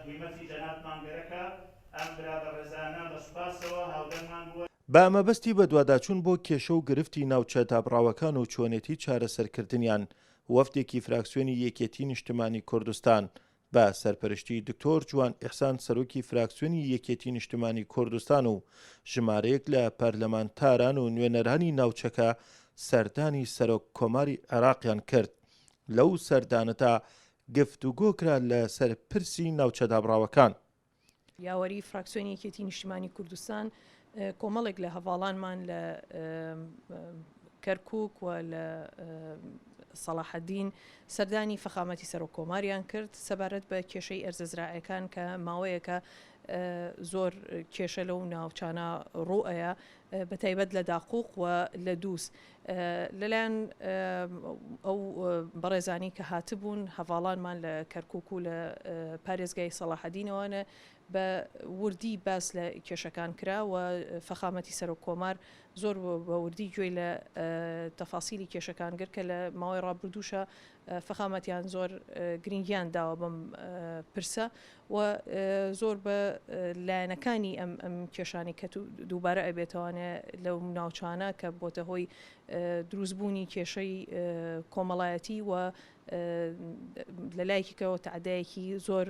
هیمەتی جەنابتمان گەرەکە، ئەم برا بەڕێزانە بە سوپاسەوە هاودەنگمان بووە. بە مەبەستی بەدواداچوون بۆ کێشە و گرفتی ناوچە دابڕاوەکان و چۆنێتی چارەسەرکردنیان، وەفدێکی فراکسیۆنی یەکێتی نیشتمانی کوردستان بە سەرپەرشتی دکتۆر جوان ئیحسان سەرۆکی فراکسیۆنی یەکێتی نیشتمانی کوردستان و ژمارەیەک لە پەرلەمانتاران و نوێنەرانی ناوچەکە سەردانی سەرۆک کۆماری عێراقیان کرد لەو سەردانەدا گفتوگۆکرا لەسەر پرسی ناوچە دابڕاوەکان. یاوەری فراکسیۆنی یەکێتی نیشتیمانی کوردستان کۆمەڵێک لە هەڤاڵانمان لە کەرکک و لە سەڵاحەدین سەردانی فەخامەتی سەرۆک کۆماریان کرد سەبارەت بە کێشەی ئەرزە زراعەکان کە ماوەیەکە زۆر کێشە لەو ناوچانە ڕوئەیە بە تایبەت لە داقوق و لە دووس لەلایەن ئەو بەڕێزانی کە هاتبوون هەڤاڵانمان لە کەرکک و لە پارێزگای سەڵاحەدینەوەە بە وردی باس لە کێشەکان کرا و فەخامەتی سەرۆک کۆمار زۆر بە وردی گوێی لە تەفاسیلی کێشەکان گرت کە لە ماوەی ڕابردووشە فەخامەتیان زۆر گرنگیان داوە بەم پرسە و زۆر بە لایەنەکانی ئەم ئەم کێشانی کە دووبارە ئەبێتەوانێ لەو ناوچانە کە بۆتە هۆی دروستبوونی کێشەی کۆمەڵایەتی و لە لایەکیکەوە تەعدایەکی زۆر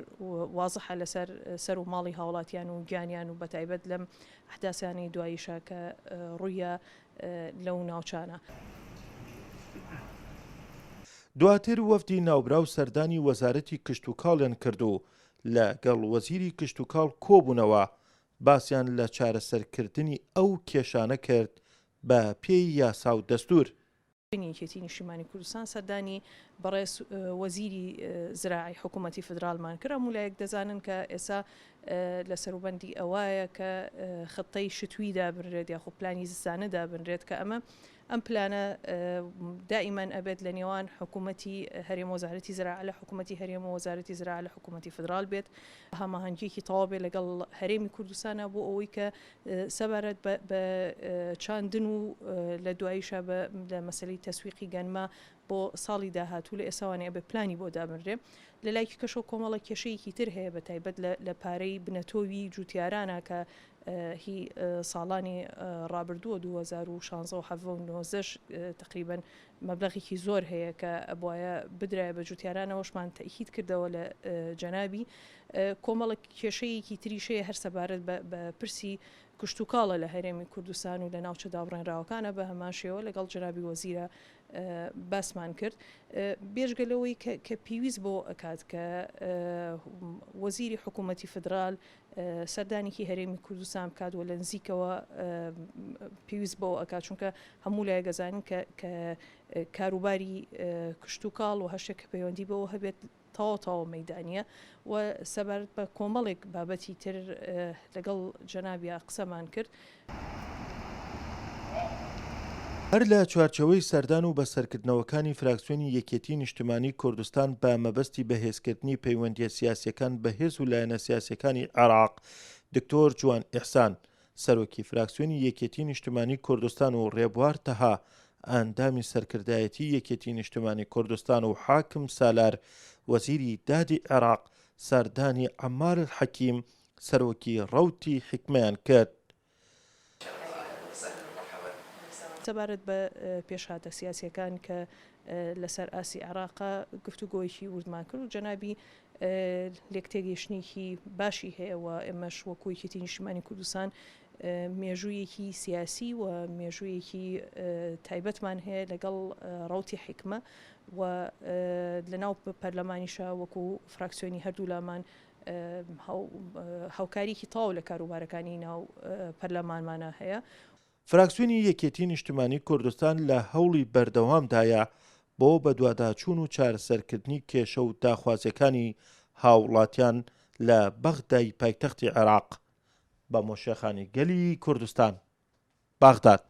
وازحە لەسەر سەر و ماڵی هاوڵاتیان و گیانیان و بەتایبەت لەم ئەحداسیانەی دواییشە کە ڕوویە لەو ناوچانە. دواتر وەفدی ناوبراو سەردانی وەزارەتی کشتوکاڵیان کرد و لە گەڵ وەزیری کشتوکاڵ کۆبوونەوە، باسیان لە چارەسەرکردنی ئەو کێشانە کرد بە پێی یاسا و دەستوور. یەکێتی نیشتیمانی کوردستان سەردانی بەڕێز وەزیری زراعی حکوومەتی فیدرالمان کرد هەموو لایەک دەزانن کە ئێستا لە سەروبەندی ئەوایە کە خطەی شتوی دابنرێت یاخۆ پلانی زستانە دابنرێت کە ئەمە ئەم پلانە دائیمەن ئەبێت لە نێوان حکوومەتی هەرێم وەزارەتی زراعە لە حکوومەتی هەرێم و وەزارەتی زراعە لە حکوومەتی فیدرال بێت هەماهەنگیەکی تەواو بێت لەگەڵ هەرێمی کوردستانە بۆ ئەوەی کە سەبارەت بە چاندن و لە دواییشا بە لە مەسەلەی تەسویقی گەنمە بۆ ساڵی داهاتوو لە ئێستاوانێ ئەبێ پلانی بۆ دابنرێ. لە لایەکی کەشەوە کۆمەڵە کێشەیەکی تر هەیە بە تایبەت لە پارەی بنەتۆوی جووتیارانە کە هی ساڵانی ڕابردووە 2016 و 17 و 19 تقریبا مەبلەغێکی زۆر هەیە کە ئەبوایە بدرایە بە جوتیاران ئەوەشمان تەئکید کردەوە لە جەنابی. کۆمەڵێک کێشەیەکی تریش هەیە هەر سەبارەت بە پرسی کشتوکاڵە لە هەرێمی کوردستان و لە ناوچە دابڕێنراوەکانە بە هەمان شێوە لەگەڵ جەنابی وەزیرە باسمان کرد بێژگە لەوەی کە پێویست بۆ ئەکات کە وەزیری حکوومەتی فدرال سەردانێکی هەرێمی کوردستان بکات و لە نزیکەوە پێویست بەوە ئەکات چونکە هەموو لایەک ئەزانین کە کە کاروباری کشتوکاڵ و هەر شتێک کە پەیوەندی بەوە هەبێت تەواو تەواو مەیدانیە و سەبارەت بە کۆمەڵێک بابەتی تر لەگەڵ جەنابیا قسەمان کرد. هەر لە چوارچێوەی سەردان و بەسەرکردنەوەکانی فراکسیۆنی یەکێتی نیشتمانی کوردستان بە مەبەستی بەهێزکردنی پەیوەندیە سیاسیەکان بە هێز و لایەنە سیاسیەکانی عێراق دکتۆر جوان ئیحسان سەرۆکی فراکسیۆنی یەکێتی نیشتمانی کوردستان و ڕێبوار تەها ئەندامی سەرکردایەتی یەکێتی نیشتمانی کوردستان و حاکم سالار وەزیری دادی عێراق سەردانی عەمار حەکیم سەرۆکی ڕەوتی حیکمەیان کرد. سەبارەت بە پێشهاتە سیاسییەکان کە لەسەر ئاستی عێراقە گفتوگۆیەکی وردمان کرد و جەنابی لێکتێگەیشتنێکی باشی هەیە و ئێمەش وەکو یەکێتی نیشتیمانی کوردستان مێژوویەکی سیاسی و مێژوویەکی تایبەتمان هەیە لەگەڵ ڕەوتی حیکمە و لەناو پەرلەمانیشا وەکو فراکسیۆنی هەردوولامان هاوکاریی تەواو لە کاروبارەکانی ناو پەرلەمانمانا هەیە. فراکسیۆنی یەکێتی نیشتمانی کوردستان لە هەوڵی بەردەوامدایە بۆ بەدواداچوون و چارەسەرکردنی کێشە و داخوازییەکانی هاوڵاتیان لە بەغدای پایتەختی عێراق. بە مۆشێخانی گەلی کوردستان. بەغداد.